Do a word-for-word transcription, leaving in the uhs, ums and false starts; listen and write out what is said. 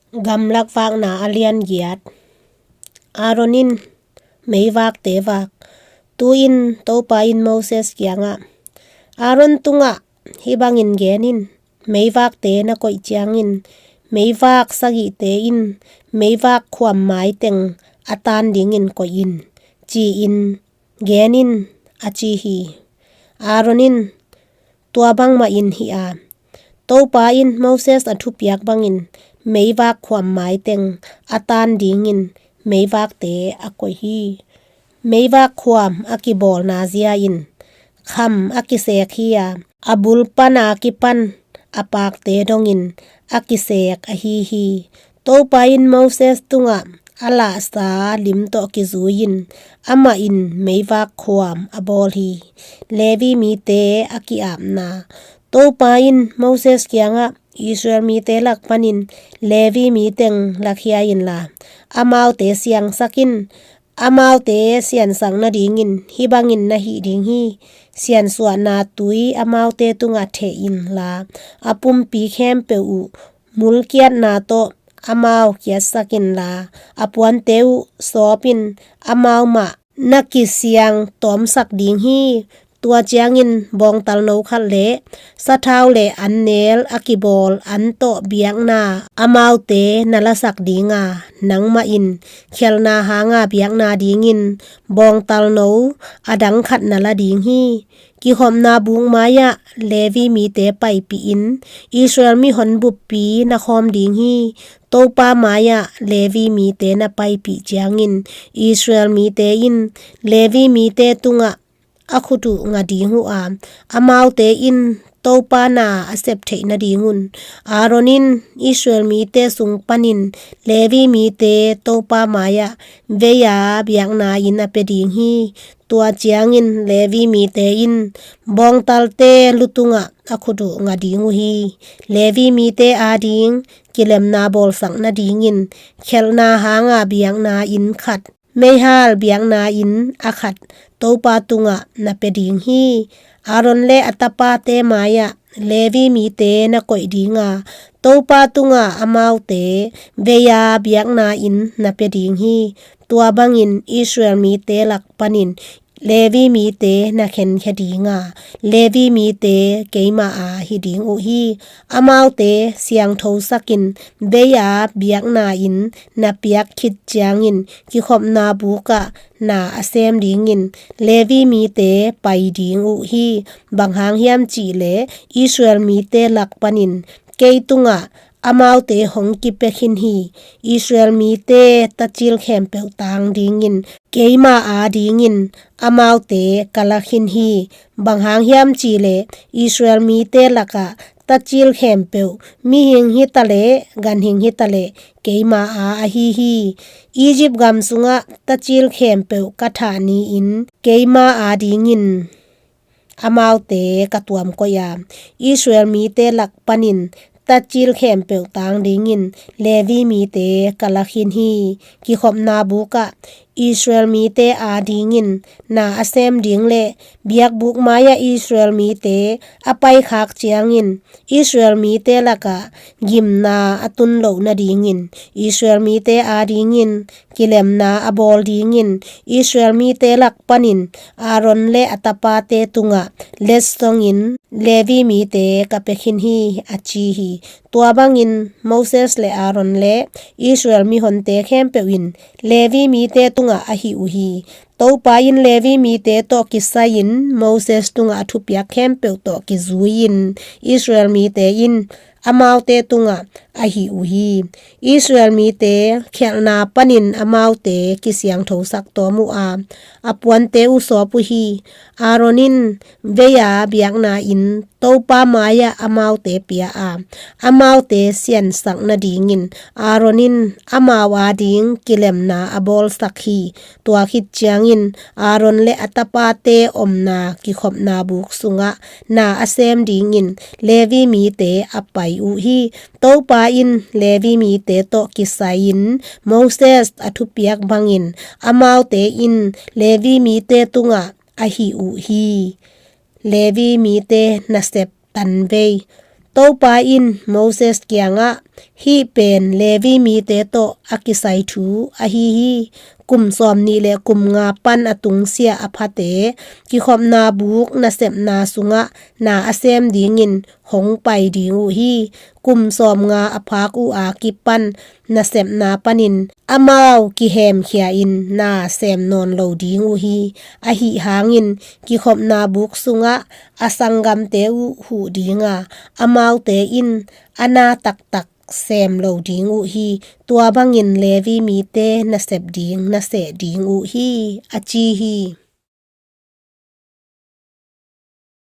Gamlak Vakna a lian giat. Aaron in meivakte vak. Tu-in Topa in Moses kiangah, Aaron tungah hih bangin gen in, meivakte na koih ciangin, meivak sagihte in meivak khuam maiteng a tan dingin koih in, ci-in gen in, a ci hi. Aaron in tua bangmah in hih a, Topa in Moses a thupiak bangin meivak khuam maiteng a tan dingin meivakte a koih hi. Meivak khuam a kibawlna zia in kham a kisek hi a, a bul pana kipan a pakte dongin a kisek ahi hi. Topa in Moses tungah a lahsa lim tawh kizui-in amah in meivak khuam a bawl hi. Levi mite a ki-apna. Topa in Moses kiangah, Israel mite lak panin Levi miteng lakhia inla, amaute siangsak in, amaute siansak nadingin hih bangin na hih ding hi. Siansuahna tui amaute tungah theh inla, a pumpi khempeuh uh mulkiatna tawh amau kiatsak inla, a puante uh sawpin amau mah na kisiang tawmsak ding hi. Tua ciangin bawngtal no khat le sathau le an nel a kibawl an tawh biakna amaute na lasak dinga, nangmah in khelhna hanga biakna dingin bawngtal no a dang khat na la ding hi. Kikhopna buk mai-ah Levi mite paipih in, Israel mihon buppi na khawm ding hi. Topa mai-ah Levi mite na paipih ciangin Israel mite in Levi mite tungah a khut uh nga ding uh a, amaute in Topa na a sep theih nadingun Aaron in Israel mite sung panin Levi mite Topa mai-ah vei-a biakna inn a pia ding hi. Tua ciangin Levi mite in bawngtalte lu tungah a khut uh nga ding uh hi. Levi mite ading kilemna bawlsak nadingin khelhna hanga biakna inn khat, meihal biakna inn a khat Topa tungah na pia ding hi. Aaron le a tapate mai-ah Levi mite na koih dinga, Topa tungah amaute vei-a biakna inn na pia ding hi. Tua bangin Israel mite lak panin Levi mite na khenkhia dinga, Levi mite keima a hi ding uh hi. Amaute siangthosakin vei-a biakna inn na piak khit ciangin kikhopna bukah na a sem dingin Levi mite pai ding uh hi. Bang hang hiam cihleh Israel mite lak panin kei tungah amaute hong kipia khin hi. Israel mite tacil khempeuh tang dingin keima adingin amaute ka la khin hi. Bang hang hiam cihleh Israel mite lakah tacil khempeuh, mihing hitaleh ganhing hitaleh, keima a ahi hi. Egypt gam sungah tacil khempeuh ka thah ni-in keima adingin amaute ka tuamkoih a, Israel mite lak panin tacil khempeuh tang dingin Levi mite ka la khin hi. Kikhopna bukah Israel mite adingin na a sem ding le biakbuk mai-ah Israel mite a paikhak ciangin Israel mite lakah gimna a tun loh nadingin Israel mite adingin kilemna a bawl dingin Israel mite lak panin Aaron le a tapate tungah letsongin Levi mite ka pia khin hi, a ci hi. Tua bangin Moses le Aaron le Israel mihonte khempeuh in Levi mite tungah a hih uh hi. Topa in Levi mite tawh kisai-in Moses tungah a thupiak khempeuh tawh kizui-in Israel mite in amaute tungah a hih uh hi. Israel mite khialhna panin amaute kisiangthosak tawm uh a, a puante uh sawp uh hi. Aaron in vei-a biakna inn Topa mai-ah amaute pia a, amaute siansak nadingin Aaron in amau ading kilemna a bawlsak hi. Tua khit ciangin Aaron le a tapate omna kikhopna buk sungah na a sem dingin Levi mite a pai uh hi. Topa in Levi mite tawh kisai-in Moses a thupiak bangin amaute in Levi mite tungah a hih uh hi. Levi mite nasep tanvei. Topa in Moses kiangah, Hih pen Levi mite tawh a kisai thu ahi hi. Kum sawmnih le kum nga pan a tungsiah a phate, kikhopna buk nasepna sungah na a sem dingin hong pai ding uh hi. Kum sawmnga a phak uh a kipan nasepna panin amau kihemkhia-in na sem nawn lo ding uh hi. Ahi hangin kikhopna buk sungah a sanggamte uh huh dinga, amaute in a na taktak sem lo ding uh hi. Tua bangin Levi mite nasep ding naseh ding uh hi, a ci hi.